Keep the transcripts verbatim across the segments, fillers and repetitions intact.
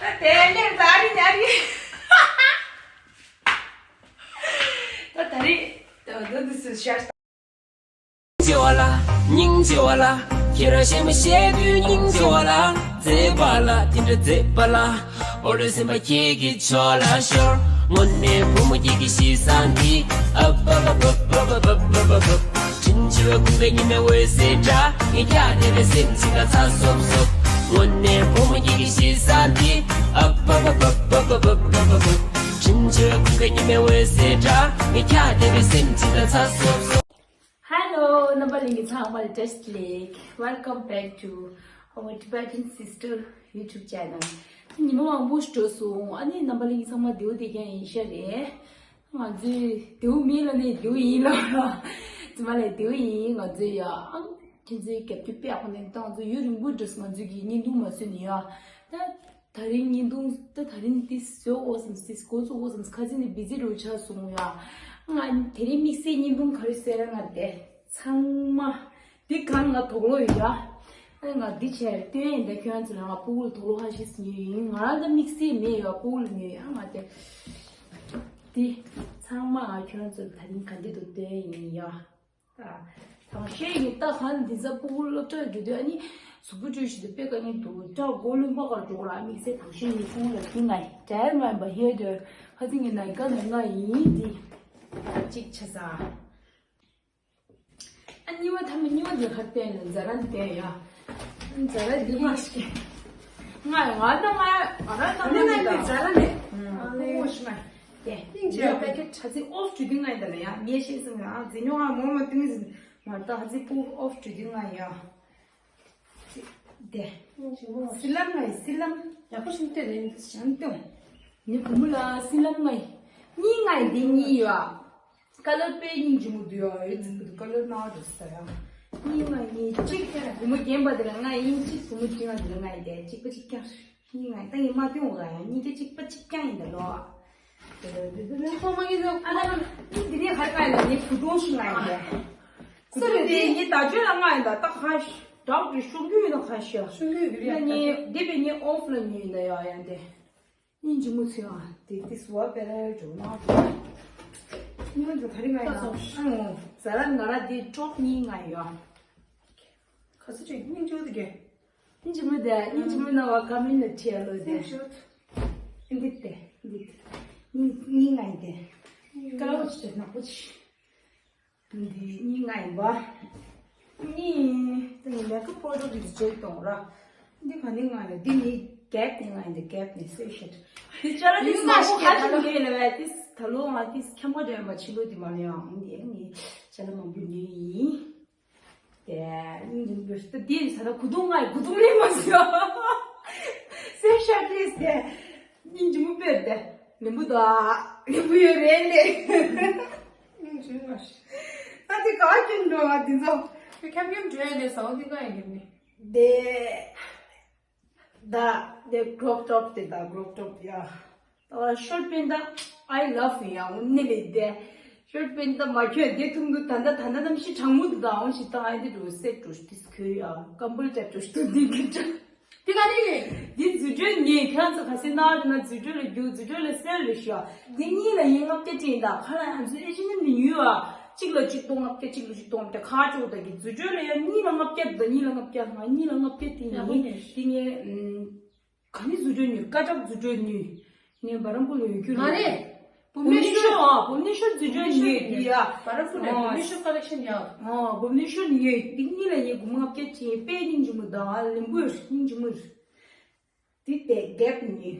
ད་དེ་ལས་ད་རི་ཉ་རི། ད་ད་རི་ད་འདི་སུ་ཤར། སྙིང་རྗེ་བ་ལ། སྙིང་རྗེ་བ་ལ། ཁྱེད་རང་གཞས་མ་བཤད་དུས་སྙིང་རྗེ་བ་ལ། མཛེས་པ་ལ་དེ་འདྲ་མཛེས་པ་ལ། འོ་རེ་སེམས་པ་ཁྱེད་ཀྱི་ཕྱོགས་ལ་ཤོར། དངོས་གནས་བུ་མོ་ཁྱེད་ཀྱི་གཤིས་བཟང་འདི། ཨ་བ་བ་བ། དྲིན་ཆེ་བའི་ཁུངས་ཀྱི་ཉི་མའི་འོད་ཟེར་འདྲ། ངས་ཀྱང་དེ་ནས་སེམས་ཅིག་ལ་ཚ་སོབ་སོབ། དངོས་གནས་བུ་མོ་ཁྱེད་ཀྱི་གཤིས་བཟང་འདི། ཨ་བ་བ་བ། དྲིན་ཆེ་བའི་ཁུངས་ཀྱི་ཉི་མའི་འོད་ཟེར་འདྲ། ངས་ཀྱང་དེ་ནས་སེམས་ཅིག་ལ་ཚ་སོབ་སོབ། Hello རྣམ་པ་ལྷན་རྒྱས་ཚང་མ་ལ་བཀྲ་ཤིས་བདེ་ལེགས། Welcome back to our Tibetan sister YouTube channel. ཉི་མ་མང་པོ་ཞིག་འགྲོ་སོང་། ཨ་ནི་རྣམ་པ་ལྷན་རྒྱས་ཚང་མ་བདེ་པོ་བདེ་རྐྱང་ཡིན་ཤག་རེད། ང་ཚོས་བདེ་པོ་མེད་ལབ་ནས་བདེ་པོ་ཡིན་ལབ་ར། ཙི་མ་ལས་བདེ་པོ་ཡིན། ང་ཚོས་ཡ་ཨང་ཁྱེད་ཚོའི་རྒྱབ་སྐྱོར་དཔེ་ཡག་པོ་གནང་སྟེ། ང་ཚོ་ཡུན་རིང་པོ་འགྲོ་སོང་། ང་ཚོས་ཀྱི་བརྙན་ཐུང་མ་བཟོས་ནས་ཡ། ད་ད་རིང་བརྙན་ཐུང་ད་ད་རིང་འདི་བཟོ་འོ་བསམ། འདི་འགོ་བཙུགས་འོ་བསམ། ཁ་སང་ནས་བི་ཛི་རུ་ཆགས་སོང་ཡ། ང་དེ་རིང་དམིགས་བསལ་བརྙན་ཐུང་ག་རེ་བཟོས་ར། ང་དེ་ཚང་མ་འདི་གང་ང་དོགས་ལོ་ཡོད་ཡ། ཨ་ང་འདི་བྱས་སྟོན་ཡིན། ད་ཁྱོད་ཚོ་ལ་ང་ཕྲུ་གུ་ལ་དོགས་ལོ་ཧ་ཤི་སི་ཉོས་ཡིན། ང་རང་ད་དམིགས་བསལ་མེད་ཡ། ཕྲུ་གུ་ལ་ཉོས་ཡ། ང་དེ་འདི་ཚང་མ་ང་ཁྱོད་ཚོ་ལ་ད་རིང་ག་འདི་འདུག་སྟོན་ཡིན་ཡ། དང་ཤེས་ཡིན། ད་ག་འདི་ཚ་ཕྲུ་གུ་སློབ་གྲྭར་འགྲོ་དུས་ཨ་ནི་གཟུགས་པོ་བཀྲུས་ཤིག་ཏུ་དཔེ་དཀའ་ངལ་འདུག་ད་མགོ་རློན་པ་གར་འགྲོ་ག་ར། དམིགས་བསལ་དང་ཤེས་ཡིན་ཕྲུ་གུ་ལ་དེ་ང་ཡིན། དྲན་མ་ཡིན་པ་ཧེ་དོ། ཁ་ཚིག་ངའི་ནའི་ཀ་ནས་ང་ཡིན་དེ། གཅིག་ཆ་ས། ཨ་གཉིས་པ་ཐ་མ་གཉིས་པ་འདི་གར་བསྟན་ནས་ཛ་ར་འདི་བསྟན་ཡ། ཛ་ར་འདི་མ་ཤེས། ང་ང་ད་ང་ང་རང་ད་ང་ནི་ང་ད་ཛ་ར་མེད། ཨ་ནི་ང་ཤི་མ་དེ་སྙིང་རྗེ་བ། པེ་ཀེ་ཊི་ཆ་ཚིག་ཨོཕ་བྲིས་དུས་ང་ཡིན་ད་ལ་ཡ། ངས་ཤེས་སོང་ཡ། ཨ་ཛི་ཉོ་ང་མོ་མ་ཏིང་ཟིན་མ་ད་ཧ་ཙི་པུ་ཨོཕ་བྲིས་དུས་ང་ཡ། དེ་སི་ལམ་ང་ཡི་སི་ལམ། ཡག་པོ་ཞིག་བལྟས་ནས་ཡིན་ད་ཞང་ཏུང་། ངའི་བུ་མོ་ལ་སི་ལམ་ང་ཡི། གཉིས་ང་ཡི་འདི་གཉིས་ཡོད་ཨ། ཀ་ལར་དཔེ་སྙིང་རྗེ་མོ་འདུག་ཡ། ཨེ་ཙི་བུ་དུ་ཀ་ལར་ནང་དུ་ས་ཡ། གཉིས་ང་ཡི་གཅིག་བུ་མོ་རྒན་པ་དེ་ལ་ང་ཡིན། གཅིག་བུ་མོ་རྒན་པ་དེ་ལ་ང་ཡིན་ཏེ། གཅིག་པ་གཅིག་རྐྱང་། གཉིས་ང་ཡི་ད་ངས་མ་སྟོན་འོ་ག་ཡ། གཉིས་ཀ་གཅིག་པ་གཅིག་རྐྱང་ཡིན་ད་ལོ། ཁོ་མ་གི་ལོ་ཨ་ལ་ལ་ནི་འདི་ནས་ཧར་ཀ་ཡ་ལ་ནི་བུ་དོང་ཞིག་ང་ཡིན་ཏེ། ས་རུ་དེ་ངས་ད་ཅོ་ལ་ང་ཡིན་ད། ད་ཁ་ཤ་འདྲ་བོ་ཤོང་རྒྱུ་ཡོད་ན་ཁ་ཤ་ཤོང་རྒྱུ་ཡོད་ཀྱི་རེད། ངས་འདི་བས་ངས་ཨོཕ་ལ་ཉོས་ཡིན་ད་ཡ། ཡ་འདི། སྙིང་རྗེ་མོ་ཚོས་ཨ་དེ་དེ་སུ་བ་པེ་ར་ཡོད་འགྲོ་མ་འགྲོ། སྙིང་རྗེ་ག་རེ་ང་ཡ། ཨ་ཟ་ར་ང་ར་དེ་ཀྲོག་གཉིས་ང་ཡ། ཁ་ས་ཅིག་སྙིང་རྗེ་དེ་གས། སྙིང་རྗེ་མོ་དེ་སྙིང་རྗེ་མོ་ན་བ་ཀ་མིན་ན་ཁྲིད་ལོ་དེ། སྙིང་རྗེ། འདི་དེ་འདི་དེ་སྙིང་སྙིང་ང་ཡི་དེ། ཀ་ལ་བ་ཆི་དེ་ནག་པོ་ཆི། འདི་གཉིས་ང་ཡིན་པ། གཉིས། ད་ངས་མེ་ཀབ་པོ་ཌར་གྱི་བརྗེས་གཏོང་ར། འདི་ག་ནི་ང་ཡིན། འདི་ནི་གེབ་ནི་ང་ཡིན། འདི་གེབ་ནི་སེ་ཤེད། འདི་ཅ་ལག་འདི་མང་པོ་ཧ་ཅང་ཉོས་ལ་བས། ཏིས་ད་ལོ་ང་ཏིས་ཁྱམ་ག་འདྲ་ཡོད་པ་ཕྱི་ལོ་འདི་མ་ལོ་ཡང་འདི་ངས་ཅ་ལག་མང་པོ་ཉོས་ཡིན། དེ་སྙིང་རྗེ་མོ་དཔེར་ད་འདི་ས་ད་གུ་དུང་ང་ཡི་གུ་དུང་ལེན་མ་སོང་། སེ་ཤེད་ཏིས་དེ་སྙིང་རྗེ་མོ་དཔེར་དེ། ལེན་པོ་ད་ལེན་པོ་ཡོད་རེད་ལེ། ཨུམ་ཅི་མ་ཤི། ད་དེ་ག་ཀྱང་འགྲོ་ང་དེ་ཚོ། ཁྱབ་ཁྱབ་འགྲོ་ཡ་ལེ་ཟའོ་དེ་ག་ཡིན་ནི། དེ་ད་དེ་ཀྲོབ་ཀྲོབ་དེ་ད་ཀྲོབ་ཀྲོབ་ཡ། ད་ཤོར་པན་ད་I love you ཡ། འོ་ནི་ལེ་དེ་ཤོར་པན་ད་མ་ཁྱོད་དེ་ཐུང་དུ་ད་ད་ད་ད་ནམ་ཤི་གྲང་མོ་དུ་ད་འོ་ཞི་ད་ཨ་དེ་འགྲོ་སེ་འགྲོ་ཤི་དེ་སི་ཁོ་ཡ་ཀམ་པལ་ཅབ་འགྲོ་ཤི་དུ་དེ་གི་ཅབ། དེ་ག་ནི། འདི་འཛུལ་སྒྲོལ་ཉོས། ཁྱེད་ཚོ་ག་ཚོད་ན་རེ་ན་འཛུལ་སྒྲོལ་ལ་རྒྱུག་འཛུལ་སྒྲོལ་ལ་སེལ་རེ་ཤོག་འདི་གཉིས་ལ་ཡིན་ལྔ་བརྒྱ་སྤྲད་ད། ཁ་ལ་ང་ཚོ་ཨེ་ཤི་ནི་མི་ཡུལ་བ། གཅིག་ལ་གཅིག་སྟོང་ལྔ་བརྒྱ། གཅིག་ལ་གཅིག་སྟོང་ལྔ་བརྒྱ། ཁ་ཆོག་ད་གི་འཛུལ་སྒྲོལ་ལ་ཡ་གཉིས་ལ་ལྔ་བརྒྱ་ད། གཉིས་ལ་ལྔ་བརྒྱ་ང་གཉིས་ལ་ལྔ་བརྒྱ་དེ་ཡིན། དེ་ངས་ག་ནི་འཛུལ་སྒྲོལ་ཉོས། ཀ་ཏག་འཛུལ་སྒྲོལ་ཉོས། ངས་བ་རམ་པུ་ལ་ཡོད་རྒྱུ་མ་རེད། བུམ་ནེ་ཤོར། ཨ་བུམ་ནེ་ཤོར་འཛུལ་སྒྲོལ་ཉོས་དེ་ཡ། བ་རམ་པུ་ལ་བུམ་ནེ་ཤོར་ཀ་ལེག་ཤན་ཡ། ཨ་བུམ་ནེ་ཤོར་ཉོས་དེ་གཉིས་ལ་ངས་སྒོར་མོ་ལྔ་བརྒྱ་བྱིན། དཔེ་སྙིང་རྗེ་མོ་དང་ལེན་པོ་ཡོད། སྙིང་རྗེ་མོ་རེད། དེ་དེ་གེབ་ནི།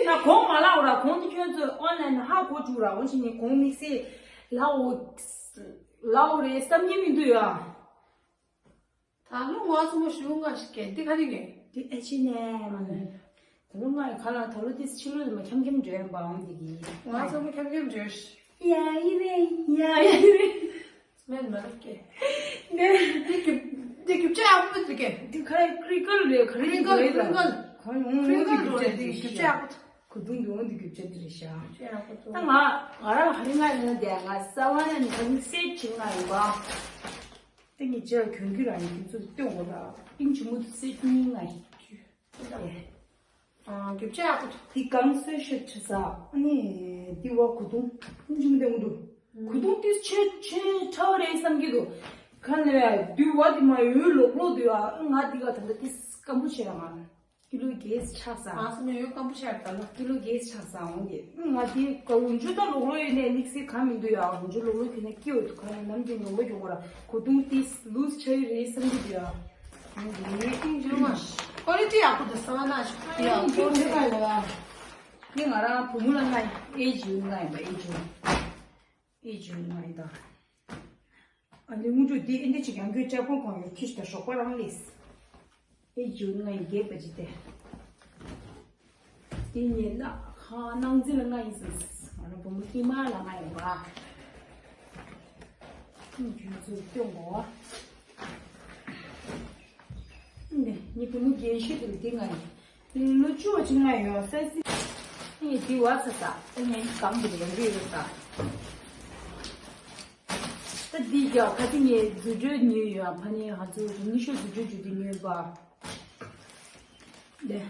ད་གོང་མ་ལག་ར་གོང་དེ་ཁྱོད་ཚོས་ཨོན་ལན་ཧ་གོ་བཅུག་ར། འོ་ཅི་ནི་གོང་དམིགས་བསལ་ལག་འོ་ལག་འོ་རེད་བསམ་གྱི་མི་འདུག་ཡ། ད་ལོ་ང་ཚོ་མོ་ཞུ་ང་ཞིག་གེ་འདི་ག་རེ་གེ། འདི་ཨེ་ཅི་ནས་མ་ནས། ད་ལོ་ང་ཡི་ཁ་ལ་ད་ལོ་དེ་ཕྱི་ལོ་དེ་མ་འཁྱམ་འཁྱམ་འགྲོ་ཡ་འབའ་འོང་འདི་གི། ང་ཚོ་མོ་འཁྱམ་འཁྱམ་འགྲོ་ཤི། ཡ་ཡི་རེ་ཡ་ཡི་རེ། མེད་མ་རེད་གེ། ནས་འདི་རྒྱུ་འདི་རྒྱུ་ཆ་ཡག་པོ་འདུག་གེ། འདི་ཁ་ལ་ཀྲི་ཀལ་རེད། ག་རེ་ཀྲི་ཀལ་རེད་ལ། ཀྲི་ཀལ། ཁོང་ཡོང་ཀྲི་ཀལ་འདི་རྒྱུ་ཆ་འདི་རྒྱུ་ཆ་ཡག་པོ། གོ་དུང་འདི་འོང་འདི་རྒྱུ་ཆ་འདི་རེད་ཤག་ཆ་ཡག་པོ་འདུག་ད་ང་ང་རང་ཧ་རི་ང་ཡིན་ན་དེ་ང་ས་བ་ན་ནི་ག་ནི་སེ་ཆིང་ང་ཡིན་པ། ཏེ་ངེད་ཅག་གྱོན་གྱི་རང་ཡིན་དུས་སྟོན་དགོས་ལ། ཨིན་ཇི་མུ་ཏུ་སེ་ཉིན་ང་ཡིན། ཨ། རྒྱབ་ཆ་ཡག་པོ་འདུག། འདི་གང་སོས་ཤེས་ཆེ་ས། ཨ་ནི་འདི་བ་གོས་ཐུང་། ཨིན་ཇི་མུ་ཏུ་འདུག། གོས་ཐུང་ཏིས་ཆེ་ཆེ་ཁྲ་བ་རེད་བསམ་གྱི་འདུག། ཁ་ནས་འདི་བ་འདི་མ་ཡོད་ལོག་ལོག་འདུག་ཨ། ང་འདི་ག་ད་ལྟ་ཏིས་སྐམ་པོ་ཆེ་ཡ་མ། ཀི་ལོ་བརྒྱད་ཆགས་ས། ཨ་སི་མ་ཡོད་སྐམ་པོ་ཆགས་ད་ལོ། ཀི་ལོ་བརྒྱད་ཆགས་ས་འོང་གི། ང་དེ་ག་འུན་ཆུ་ད་ལོག་ལོག་ཡོད་ནས་དམིགས་བསལ་ག་མི་འདུག་ཡ། འུན་ཆུ་ལོག་ལོག་གི་ནས་སྐྱེ་འོས་དུ་ག་ནས་ནམ་རྒྱུན་ལོག་ལོག་ཡོང་གོ་ར། གོ་ཐུང་ཏིས་ལུས་ཆགས་ཡི་རེད་བསམ་གི་འདུག་ཡ། འོང་གི་ནས་ཏིང་ཇུ་མ། ཀོ་ལི་ཊི་ཡག་པོ་འདུག་ས་ན་ཤ་ཡ་ཡ་ཀོ་ལི་ཊི་ཡག་ཡོད་ཡ། ནི་ང་རང་བུ་མོ་ལ་ང་ཨེ་ཇི་ཡོད་ང་ཡིན་པ་ཨེ་ཇི་ཡོད། ཨེ་ཇུ་ང་ཡིན་ད། ཨ་ནི་དངུལ་གྲུ་འདི་ཨེ་འདི་ཅིག་ཡང་སྐྱོན་ལྕགས་པོ་གང་ཡོད་ཁྱི་ཞིག་ད་ཞོགས་པ་རང་ལས། ཨེ་ཇུ་ང་ཡིན་རྒྱས་པ་ཅི་སྟེ། དེ་ཉིན་ལ་ཁ་ནང་འཛིན་ལ་ང་ཡིན་ཟེར། ང་རང་བུ་མོ་སྐྱིད་མ་ལ་ང་ཡིན་པ། ཁྱི་ཚོས་སྟོན་དགོས། ནི་ནི་བུ་མོ་རྒན་ཤོས་དེ་འདི་ང་ཡིན། ལོ་བཅུ་བ་ཅིག་ང་ཡོད་ས་སི། ངས་འདི་བ་ཚ་ས་ཨེ་ངས་གང་གི་ཡོང་གི་ཡོད་ས། ད་འདི་རྒྱ་ཁ་ཏི་ངས་རྫུ་འཕྲུལ་ཉོས་ཡོད་ཕ་ནི་ང་ཚོ་རིག་གནས་ཤོག་རྫུ་འཕྲུལ་རྒྱུ་དེ་ཉོས་པ། ལེ།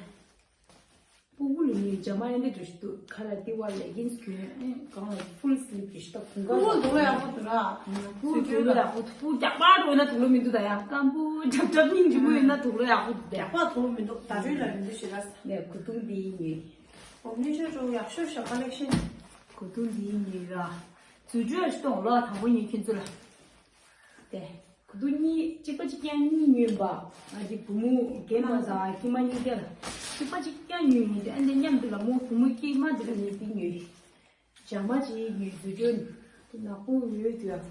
སྤུ་གུ་ལ་ངས་ཇ་མ་ཨེ་འདྲ་འདྲ་ཞིག་འདུག་ཁ་ལ་ཏི་བ་ལེ་གིན་སྐྱོན་ཨེ་གང་ལ་ཕུལ་སི་ལིབ་ཞིག་ད་གུང་ཀ་སྤུ་གུ་འདུག་ལ་ཡག་པོ་འདུག་ར། སྤུ་གུ་འདུག་ལ་ཡག་པོ་འདུག་སྤུ་གུ་རྒྱག་པ་འགྲོ་ན་དུག་ལོ་མི་འདུག་ད་ཡང་སྐམ་པོ་འཁྲབ་འཁྲབ་སྙིང་རྗེ་མོ་ཡོད་ན་དུག་ལོ་ཡག་པོ་འདུག་ད། རྒྱག་པ་དུག་ལོ་མི་འདུག་ད་གྲོན་ལ་རིན་པོ་ཞེ་དྲག་ས། ནས་གོ་ཐུང་འདི་ཡིན་ངེས། འོ་ནི་ཤོ་ཅོ་ཡག་ཤོས་ཤོ་ཀ་ལེག་ཤན། གོ་ཐུང་འདི་ཡིན་ངེས་ར། རྫུ་འཕྲུལ་ཞིག་གཏོང་ལོ་དང་པོ་ཉོས་ཁྱེད་ཚོ་ལ། དེ། གོ་ཐུང་གཉིས་གཅིག་པ་གཅིག་རྐྱང་གཉིས་ཉོས་པ། ང་གི་བུ་མོ་རྒན་མ་དང་ཁྱི་མ་གཉིས་ཀ་ལ། གཅིག་པ་གཅིག་རྐྱང་ཉོས་ཡིན་དེ་ཨ་འདི་མཉམ་དུ་ལ་མོ་བུ་མོ་སྐྱིད་མ་འདི་ལ་ངས་འདི་ཉོས། ཇ་མ་གཅིག་ཉོས་རྫུ་འཕྲུལ་འདི་ནག་པོ་ཉོས་དུས་ཨ།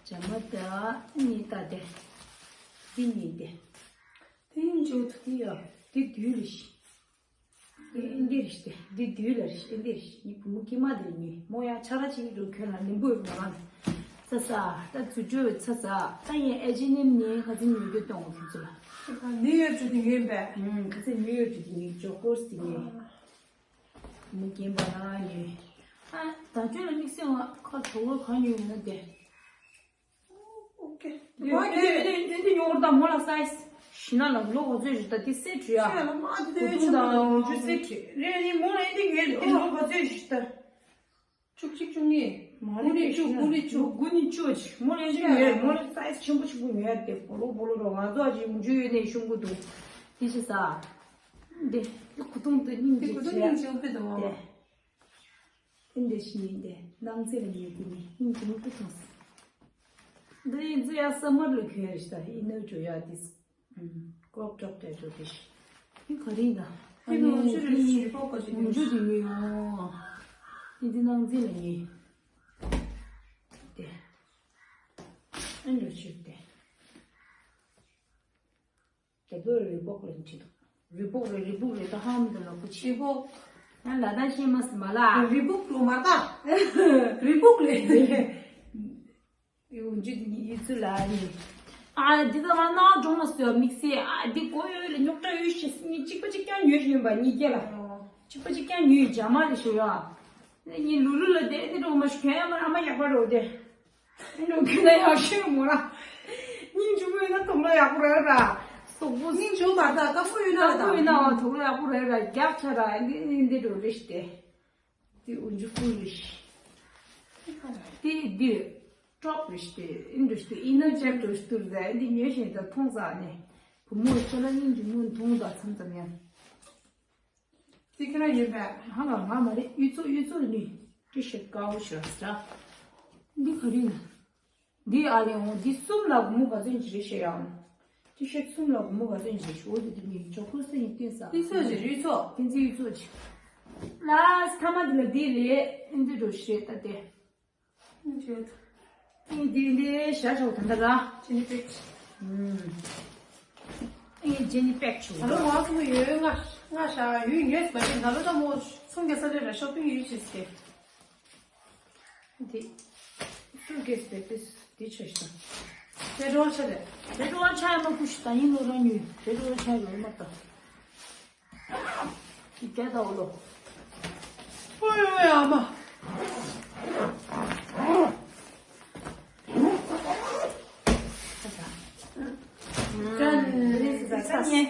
ཇ་མ་ད་ནི་ད་དེ། འདི་ཉོས་དེ། དེ་ཡིན་ཇོ་ཐུ་དེ་ཡ། འདི་དུས་རེད་ཤི། ཨེ་འདི་རེད་ཤི་དེ་འདི་དུས་ལ་རེད་ཤི་ཨེ་འདི་རེད་ཤི་ནི་བུ་མོ་སྐྱིད་མ་དེ་ཉོས་མོ་ཡང་ཆ་ར་ཅིག་འགྲོ་ཁྱོད་ལ་ལིམ་པོ་ཡོད་མ་རང་། ཚ་ས་ད་རྫུ་འཕྲུལ་ཚ་ས་ད་ཡིན་ཨེ་ཅི་ནེམ་ནི་ཁ་ཚིག་ཉོས་རྒྱུ་གཏོང་བ་ཁྱོད་ཚོ་ལ། ནི་ཡོད་ཚུལ་དེ་ངན་པས། ཁ་ཚིག་ཉོས་ཡོད་ཚུལ་དེ་ངན་ཇོ་ཀོར་སི་དེ་ངན། མི་རྒན་པ་རང་ཉོས། ཨ་ད་ཁྱོད་ལ་དམིགས་བསལ་བ་ཁ་གྲོ་བོ་གང་ཉོས་ཡོད་ན་དེ། ཨོ་ཁེ། འདི་ཡོང་འདི་འདི་འདི་འདི་ཡོང་ད་མོ་ལ་སའི་ཛི། ཞི་ན་ལ་ལོ་ག་ཚོད་ཞིག་ད་འདི་སེ་ཁྲི་ཡ། ཁྱོད་ལ་མ་འདི་འདི་ཆེན་པོ་ད་འདི་སེ་ཁྲི་རེད་ནི་མོ་ལ་འདི་ངས་འདི་ལོ་ག་ཚོད་ཞིག་ད། བཅུ་གཅིག་བཅུ་གཉིས། མ་རེད་དགུ་ནི་བཅུ་དགུ་ནི་བཅུ། དགུ་ནི་བཅུ་ཅིག་མོ་ལ་འདི་ངས་མོ་ལ་སའི་ཛི་ཆེན་པོ་ཆེན་པོ་ངས་དེ་བོ་ལོ་བོ་ལོ་རོ་ང་ཚོ་ཅིག་མུ་ཇུ་ཡོད་ནས་ཤུང་གུ་འདུག་འདི་ཞིག་ས། འདི་འདི་གུ་ཐུང་འདི་སྙིང་འདི་རྗེ་གུ་ཐུང་ཆེ་སྙིང་རྗེ་བོ་དཔེ་འདུག་ཨ། འདི། ཨིན་འདྲ་ཞིག་ཡིན་ཏེ་ནང་རྩེ་ལ་ཉལ་གྱི་ནི་ཨིན་གྱི་མི་ཀུ་ཐོང་སི། འདི་ཡིན་ཚེ་ཡ་ས་མར་ལ་གྱོན་ཡ་རེད་ཤི་ད་ཨིན་ནར་འགྲོ་ཡ་དིས། ཀོག་ཀྲོག་ཏྲ་འགྲོ་དེ་ཤི། ཨིན་ག་རེ་ཡིན་ད། ཨིན་ནོ་ཆུ་རེ་ཤི་ཀོག་ཀོ་ཞིག་ཡོད་ཤི། ཨིན་ཆུ་དེ་མི་ཡོང་། ཨིན་འདི་ནང་རྩེ་ལ་ཉལ། དེ། ཨིན་འགྲོ་ཤི་དེ། དེ་ཚོ་རི་བོག་ལ་འཁྲིད་འདུག་རི་བོག་རེད་རི་བོག་རེད་ད་ཧ་མི་འདུག་ལ་ཁུ་ཆི། རི་བོག་ང་ལ་ད་ཤེས་མ་སི་མ་ལ། རི་བོག་ལོ་མ་ད། རི་བོག་ལེ། ཡོང་རྒྱུ་དེ་ནི་ཡིད་ཚུལ་ལ་ནི། ཨ་འདི་ད་ང་ན་གྲོང་མ་སོ་དམིགས་བསལ་ཨ་འདི་གོ་ཡོད་ལ་རྙོག་དྲ་ཡོད་ཤེས་སི་ནི་གཅིག་པ་གཅིག་རྐྱང་ཉོས་ཤེས་ཡིན་པ་གཉིས་ཀྱ་ལ། གཅིག་པ་གཅིག་རྐྱང་ཉོས་ཇ་མ་ལ་ཤོད་ཡ། ནི་ལུ་ལུ་ལ་དེ་དེ་གྲོང་མ་ཤོད་ཡ་མ་ཨ་མ་ཡག་པ་རོ་དེ། ཨེ་ནོ་ཁྱོད་ན་ཡག་ཤོས་མོ་ར། སྙིང་རྗེ་མོ་ཡོད་ན་དོང་ལ་ཡག་པོ་ར་ཡོད་ར། སོག་པོ། སྙིང་རྗེ་མོ་མ་རེད་ད་སྐམ་པོ་ཡོད་ན་ར་ད། སྐམ་པོ་ཡོད་ན་དོང་ལ་ཡག་པོ་ར་ཡོད་ར་རྒྱག་ཆ་ར་འདི་འདི་འདི་འགྲོ་རེ་ཤི་ཏེ། འདི་འུ་འཇུ་ཀུ་རེ་ཤི། འདི་འདི་ཀྲོག་རེ་ཤི་ཏེ་ཨིན་འགྲོ་ཤི་ཏེ་ཨིན་ན་ཅེབ་འགྲོ་ཤི་ཏུ་ར་ད་འདི་ཉོས་ཤེས་ད་མཐོང་ས་ནས། བུ་མོ་ཁྱོད་ལ་སྙིང་རྗེ་མོ་མཐོང་ད་མཚམས་མཚམས་ཡང་། དེ་ཁྱེད་རང་ཡོད་པས། ཧ་ལ་ང་མ་རེད་གཡུ་མཚོ་གཡུ་མཚོ་ནི་ཏི་ཤར་ཊི་དཀར་པོ་ཞིག་ར་ཟེར། འདི་ག་རེ་ཡིན། འདི་ཨ་ལེ་འོང་འདི་གསུམ་ལ་སྒོར་མོ་ག་ཚོད་ཅིག་རེད་ཤེས་ཡང་། ཏི་ཤར་ཊི་གསུམ་ལ་སྒོར་མོ་ག་ཚོད་ཅིག་རེད་ཤེས་འོ་འདི་འདི་ནི་ཇོ་ཀོ་སི་ཡིན་སྟོན་ས། གཡུ་མཚོ་ཞིག་རེད་གཡུ་མཚོ། ཏི་ཤར་ཊི་གཡུ་མཚོ་ཅིག་ལ་མཐའ་མ་འདི་ལ་འདི་ལས་འདི་འགྲོ་ཤེས་ད་དེ། འདི་འདི་ཞག་ཞོག་ད་འདི་ར། ཇེ་ནི་པེག་ཨེ་ཇེ་ནི་པེག་ཆུ། ད་ལོ་མ་སུ་ཡོད་ང་ང་ཞག་ཡུལ་ཉོས་མ་ཤེས་ད་ལོ་ད་མོ་སུམ་གེ་ས་ལེ་ར་ཤོ་པིང་ཡུལ་ཆེ་སྐེ། འདི་སུ་གེ་སི་པེ་ཏིས་འདི་ཆོ་ཤི་ད། དེ་འགྲོ་བ་ཆ་རེད། དེ་འགྲོ་བ་ཆ་ཡ་མ་ཁུ་ཤི་ད་ཡིན་ལོ་ར་ཉུལ་དེ་འགྲོ་བ་ཆ་ཡ་ལོ་མ་ད། ཀི་ཀ་ད་འོ་ལོ། ཨོ་ཡ་ཨ་མ། ཀན་རེད་ཟེར་ས་ཉེ།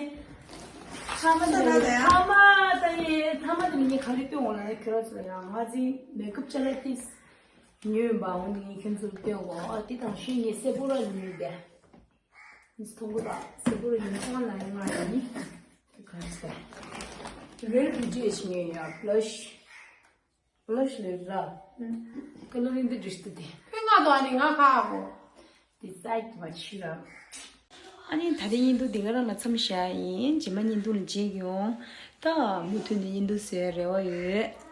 ཐ་མ་དེ་ནི་ཐ་མ་དེ་ནི་ཐ་མ་དེ་ནི་ངས་ག་རེ་སྟོན་འོང་ལ་ནི་ཁྱོད་རང་ཚོ་ཡང་ང་ཚོའི་མེ་ཀབ་ཅ་ལག་ཏིས་ཉོས་པ་འོང་དེ་ངས་ཁྱོད་ཚོར་སྟོན་འོང་། ཨ་དེ་དང་ཤེས་ངས་སེ་པོ་ར་ཉོས་ཏེ། མཐོང་གི་པ་སེ་པོ་ར་ཉོས་ཚང་ལ་ཡང་ང་ཡང་ནི་ག་རེ་ཟེར། རེད་བི་ཌི་ཨེཆ་ཉོས་ཡ་བྷ་ལ་ཤི། བྷ་ལ་ཤི་ལས་ར། ཀ་ལོ་རིང་འདི་འདྲི་སྟེ་དེ། ཕི་ང་དང་ནི་ང་ཁ་གོ། དེ་སའི་ཏི་མ་ཆི་ར། ཨ་ནི་ད་ལྟའི་བརྙན་ཐུང་འདི་ག་རང་ལ་མཚམས་བཞག་ཡིན། རྗེས་མ་བརྙན་ཐུང་ལ་མཇལ་ཡོང་། ད་མུ་མཐུད་ནས་བརྙན་ཐུང་བཟོ་ཡ་རེ་བ་ཡོད།